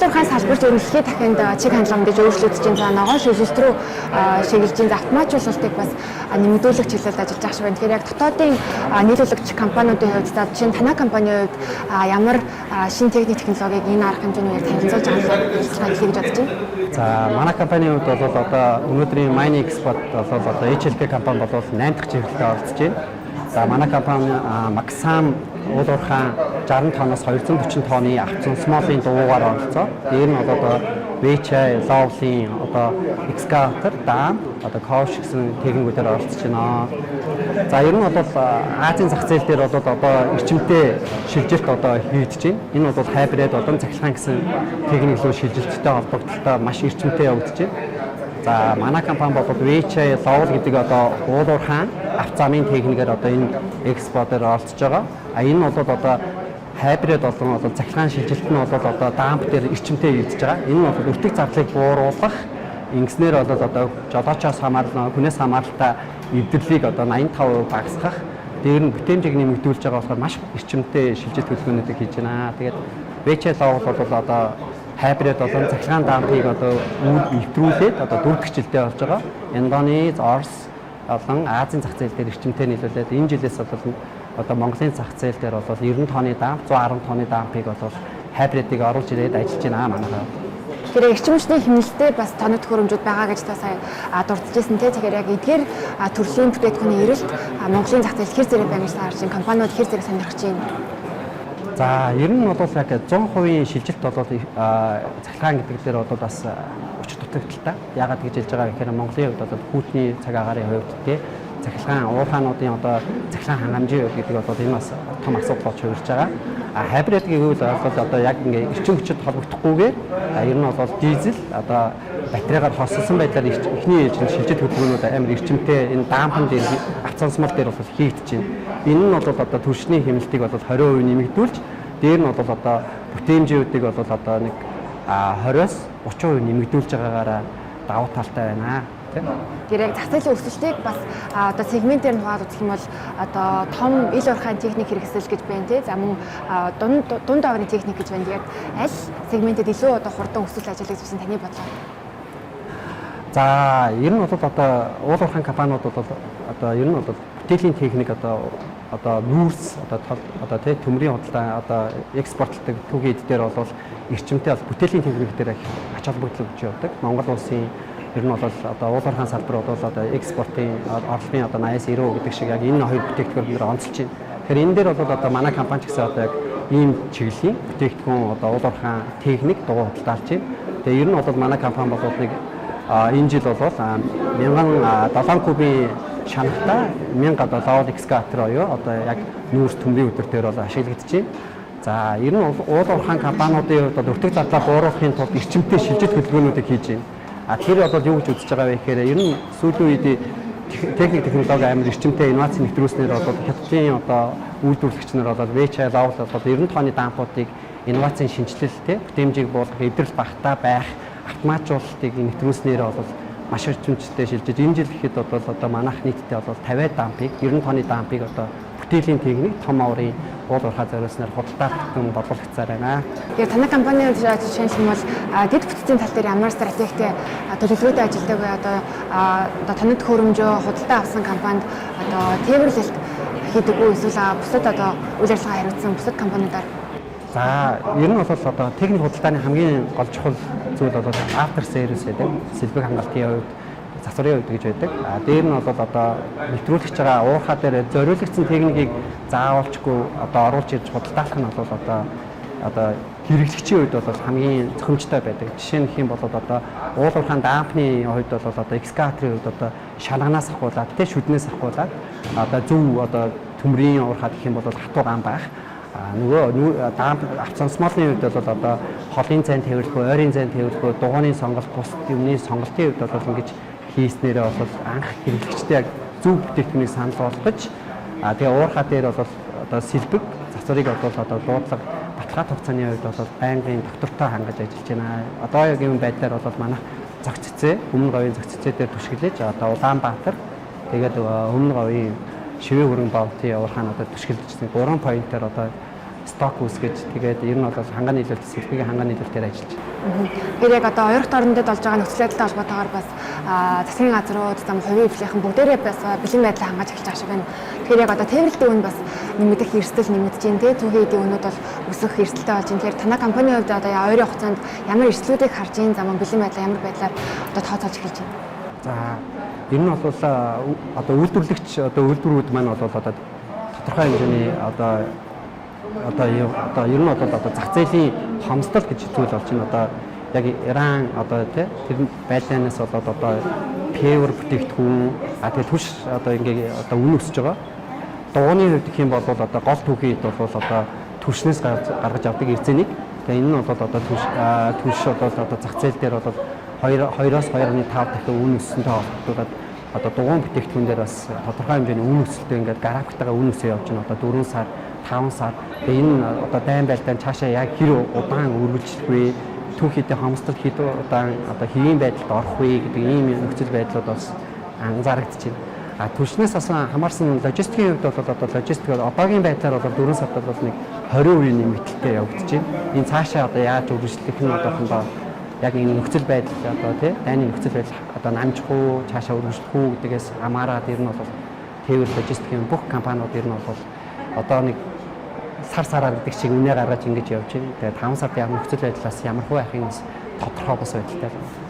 уурхайн салбарт ер нь дэлхийн дахинд чиг хандлага мэдээж өөрчлөгдөж байна. За, ногоон шилжилт рүү шиглэж байна. За, автоматжуулалтыг бас нэмэгдүүлэх чиглэлд ажиллаж байгаа шиг байна. Тэгэхээр яг дотоодын нийлүүлэгч компаниудын хувьд, за, жишээ нь танай компанийн хувьд ямар шинэ техник технологиг энэ арга хэмжээний үеэр танилцуулж байгаа ярилцлага эхлэе гэж бодож байна. За, манай компанийн хувьд бол одоо өнөөдрийн Mining Expo бол одоо HLK компани бол 8 дахь чиглэлд оролцож байна. За, манай компани Maxam уул уурхайн 60 тонноос 240 тонны авцсан дуугаар оролцоо. Дээр нь одоо Weichai, Lovol-ийн одоо excavator, dump, одоо ковш гэсэн техникүүдээр оролцож байна. За, ер нь бол Азийн зах зээл дээр бол одоо эрчимтэй шилжилт одоо хийгдэж байна. Энэ бол hybrid болон цахилгаан гэсэн техник рүү шилжилттэй холбогдлолтой маш эрчимтэй явагдаж байна. За, манай компани бол Weichai, Lovol гэдэг одоо уул уурхайн авц замын техникээр одоо энэ экспо дээр оролцож байгаа. А энэ бол одоо hybrid болон бол цахилгаан шилжилт нь бол одоо dump дээр эрчимтэй хийгдэж байгаа. Энэ нь бол өртөг зардлыг бууруулах, ингэснээр бол одоо жолоочоос хамаарал, хүнээс хамааралтай эвдэрлийг одоо 85% багасгах, дээр нь бүтээмжийг нэмэгдүүлж байгаа болохоор маш эрчимтэй шилжилт хөдөлгөөнүүдийг хийж байна. Тэгээд Weichai Lovol бол одоо hybrid болон цахилгаан dump ыг одоо нэвтрүүлээд одоо дөрөв дэх жилдээ болж байгаа. Индонез, Орос болон Азийн зах зээл дээр эрчимтэй нийлүүлээд энэ жилээс бол одоо Монголын зах зээл дээр бол 90 тонны dump, 110 тонны dump ыг бол hybrid ыг оруулж ирээд ажиллаж байна манайхаа. Тэгэхээр эрчим хүчний хэмнэлтэд бас тоног төхөөрөмжүүд байгаа гэж та сая дурдж ирсэн те. Тэгэхээр яг эдгээр төрлийн бүтээгдэхүүний эрэлт Монголын зах зээл хэр зэрэг байна гэж та харж байна? Компаниуд хэр зэрэг сонирхож байна? За, ер нь бол яг 100% шилжилт бол цахилгаан гэдэг дээр бол бас учир дутагдалтай. Яагаад гэж хэлж байгаа гэхээр Монголын хувьд бол хүйтний цаг агаарын хувьд те, цахилгаан уурхаануудын одоо цахилгаан хангамжийн хувьд гэдэг бол энэ бас том асуудал болж хувирч байгаа. А hybrid гэвэл бол одоо яг ингээ эрчим хүчит холбогдохгүйгээр ер нь бол дизель одоо батарейгаар хосолсон байдлаар эхний ээлжинд шилжилт хөдөлгөөнүүд амар эрчимтэй энэ dump ан дээр, авц дээр бол хийгдэж байна. Энэ нь бол одоо түлшний хэмнэлтийг бол 20% нэмэгдүүлж, дээр нь бол одоо бүтээмжүүдийг бол одоо нэг 20-оос 30% нэмэгдүүлж байгаагаараа давуу талтай байна. Тэгэхээр яг зах зээлийн өсөлтийг бас одоо сегментээр нь хуваад үзэх юм бол одоо том ил уурхайн техник хэрэгсэл гэж байна тий. За, мөн дунд дунд аврын техник гэж байна. Тэгээд аль сегментэд илүү одоо хурдан өсөлт ажиллагдсан таны бодлоор? За, ер нь бол одоо уул уурхайн компаниуд бол одоо ер нь бол бүтээлийн техник одоо нүүрс одоо одоо тий төмрийн худалдаа одоо экспортлдог түүхий эд дээр бол эрчимтэй бол бүтээлийн техник дээр ач холбогдол өгч явдаг. Монгол улсын ер нь бол одоо уул уурхайн салбар бол одоо экспортын орлогын одоо 80-аас 90% гэдэг шиг яг энэ хоёр бүтээгдэхүүн дээр онцолж байна. Тэгэхээр энэ дээр бол одоо манай компани ч гэсэн одоо яг ийм чиглэлийн бүтээгдэхүүн одоо уул уурхайн техник дугуй худалдаалж байна. Тэгээ ер нь бол манай компани бол нэг энэ жил бол 1007 кубын шанахта 1000 одоо Lovol excavator оюу одоо яг нүүрс төмрийн өдөр дээр бол ашиглагдаж байна. За, ер нь уул уурхайн компаниудын хувьд бол өртөг зардлаа бууруулахын тулд эрчимтэй шилжилт хөдөлгөөнүүдийг хийж байна. А тэр бол юу гэж үзэж байгаа вэ гэхээр ер нь сүүлийн үед техник технологи амар эрчимтэй инновац нэвтрүүлснээр бол Хятадын одоо үйлдвэрлэгч нар бол Weichai, Lovol бол 90 тонны dump уудыг инновацийн шинэчлэлтэй бүтээмжийг буулгах, эвдрэл багатай байх, автоматжуулалтыг нэвтрүүлснээр бол маш эрчимтэй шилжиж, энэ жил гэхэд бол одоо манайх нийтдээ бол 50 dump ыг, 90 тонны dump ыг одоо бүтээлийн техник том аврын уул уурхай зориулснаар худалдаалалтан борлуулагцаар байна. Тэгэхээр танай компанийн жишээлх юм бол дэд бүтцийн тал дээр ямар стратегтэй төлөвлөгөөтэй ажилладаг вэ? Одоо тоног төхөөрөмжөө худалдаа авсан компанид одоо тээвэрлэлт хийдэг үү, эсвэл бусад одоо үйл ажиллагаа хариуцсан бусад компаниудаар? За, ер нь бол одоо техник худалдааны хамгийн гол чухал зүйл бол after service гэдэг, сэлбэг хангалтын хувьд, засварын хувьд гэж байдаг. А дээр нь бол одоо нэвтрүүлэгч байгаа уурхай дээр зориулагдсан техникийг заавалчгүй одоо оруулж ирж худалдаалах нь бол одоо хэрэглэгчийн хувьд бол хамгийн зохимжтой байдаг. Жишээ нь гэх юм бол одоо уул уурхайн dump ны хувьд бол одоо excavator ын хувьд одоо шалганаас ахуулаад тэ шүднээс ахуулаад одоо зөв одоо төмрийн уурхай гэх юм бол хатуу ган байх. А нөгөө dump авцансмолын хувьд бол одоо холын зайн тээвэрлэх, ойрын зайн тээвэрлэх, дугуйны сонголт, бус юмны сонголтын хувьд бол ингэж хийснээрээ бол анх хэрэглэгчтэй яг зөв бүтээгдэхүүнийг санал болгож, а тэгээ уурхай дээр бол одоо сэлбэг засварыг бол одоо дуудлага баталгаа хугацааны хувьд бол байнгын доктортой хангаж ажиллаж байна. Одоо яг юм байдлаар бол манайх зохиццээ, өмнө говийн зохиццээ дээр түшиглэж, одоо Улаанбаатар, тэгээд өмнө говийн шивээ хөрөнгө боомтын уурхаануудад түшиглэж 3 point оор одоо сток үүсгэж, тэгээд ер нь бол хангаа нийлүүлэлт, сэлбэгийн хангаа нийлүүлэлтээр ажиллаж байна. Тэгэхээр яг одоо оёрт орондод болж байгаа нөхцөл байдалтай холбоотойгоор бас засгийн газрууд, зам хувийн хэвлэлийнхэн бүгдээрээ бас бэлэн байдлаа хангаж эхэлж байгаа шиг байна. Тэгэхээр яг одоо тээвэрлэлтийн үн бас нэмэгдэх эрсдэл нэмэгдэж байна, те, түүхийн эдийн үнүүд бол өсөх эрсдэлтэй болж байна. Тэгэхээр танай компанийн хувьд одоо ойрын хугацаанд ямар эрсдлүүдийг харж байна, зам бэлэн байдлаа ямар байдлаар одоо тооцоолж эхэлж байна? За, ер нь бол одоо үйлдвэрлэгч одоо үйлдвэрүүд маань бол одоо тодорхой хэмжээний одоо ер нь бол одоо зах зээлийн хомсдол гэж зүйл болж байна. Одоо яг Иран одоо тий тэр байлдаанаас болоод одоо певер бүтээгдэхүүн, тэгэл түш одоо ингээ одоо үн өсөж байгаа. Дугуйны хувьд гэх юм бол одоо гол түүхийн хэд бол одоо түвшнээс гаргаж авдаг эрзэнийг. Тэгээ энэ нь бол одоо түвш бол одоо зах зээл дээр бол 2-оос 2.5 дахин үн өссөнтэй холбогдуулаад одоо дугуйн бүтээгдэхүүн дээр бас тодорхой хэмжээний үн өсөлтөө ингээд графиктайгаа үн өсөө явж байна. Одоо 4 сар, 5 сар. Тэгээ энэ одоо дайн байлдаан цаашаа яг хэр удаан үргэлжлэх вэ? Түүхийдээ хомсдол хэд удаан одоо хэвийн байдалд орох вэ гэдэг ийм нөхцөл байдлууд бас анзаарэгдэж байна. А түлшнээс бас хамаарсан логистикийн хувьд бол одоо логистик одоогийн байдлаар бол 4 сард бол нэг 20% нэмэгдэлтэй явагдаж байна. Энэ цаашаа одоо яаж үргэлжлэх нь одоохондоо яг энэ нөхцөл байдал одоо тий дайны нөхцөл байдал одоо намжих уу, цаашаа үргэлжлэх үү гэдгээс хамаарат ер нь бол тээвэр логистикийн бүх компаниуд ер нь бол одоо нэг сар сараар гэдэг шиг үнэ гаргаж ингэж явж байна. Тэгээд 5 сард яг нөхцөл байдлаас ямар хөө байхын бас тодорхой бас байдалтай байна.